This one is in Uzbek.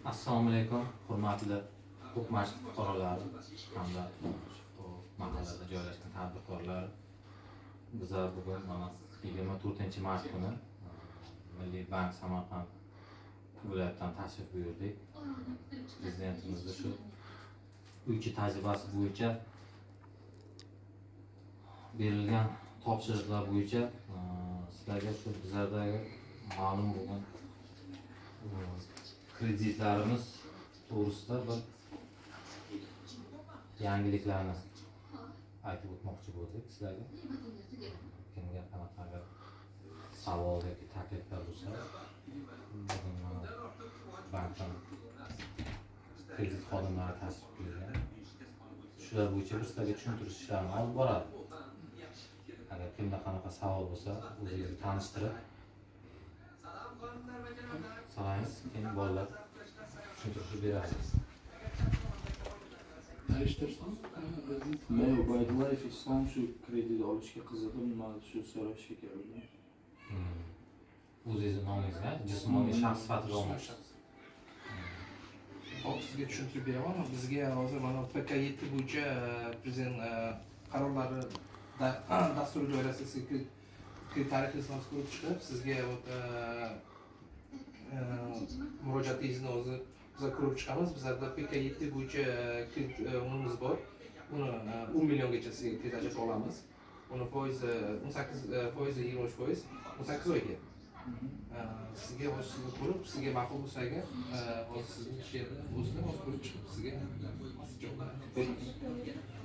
Assalomu alaykum, hurmatli Ko'kmachit fuqarolari hamda shu mahallada joylashgan tadbirkorlar. Bizlar bugun mana 24-mart kuni Milliy bank Samarqand viloyatidan tashrif buyurdik. Prezidentimizni shu uychi tajribasi bo'yicha berilgan topshiriqlar bo'yicha sizlarga shu bizlardagi ma'lum bo'lgan kreditlarimiz to'g'risida bir yangiliklarni aytib o'tmoqchi bo'ldik sizlarga. Kimga qanaqa savol yoki takliflar bo'lsa, bugun mana bankdan kredit xodimlari tashrif buyurgan, shular bo'yicha bir sizlarga tushuntirish ishlarini olib boradi. Agar kimda qanaqa savol bo'lsa, o'zingizni tanishtirib so'raysiz, keyin bolalar tushuntirishib beradi. Tanishtirsin. Men Ubaydullayev Islom, shu kredit olishga qiziqib, nima, shu so'rashga keldim. O'zingizni nomingizga jismoniy shaxs sifatida olmoqchisiz. Hop, sizga tushuntirib beraman. Bizga hozir mana PK 7 bo'yicha prezident qarorlari dasturi doirasida sizga kredit tarifini ko'rib chiqib, sizga вот murojaatingizni o'zi biz ko'rib chiqamiz. Bizlarda PK 7 bo'yicha kredit unimiz bor. Uni 10 milliongacha sizga kredit ajrata olamiz. Uni foizi 18, foizi 23%, 18 oyga. Sizga hozir sizni ko'rib, sizga ma'qul bo'lsa agar, hozir sizni shu yerda o'zida hozir ko'rib chiqib, sizga javob beramiz.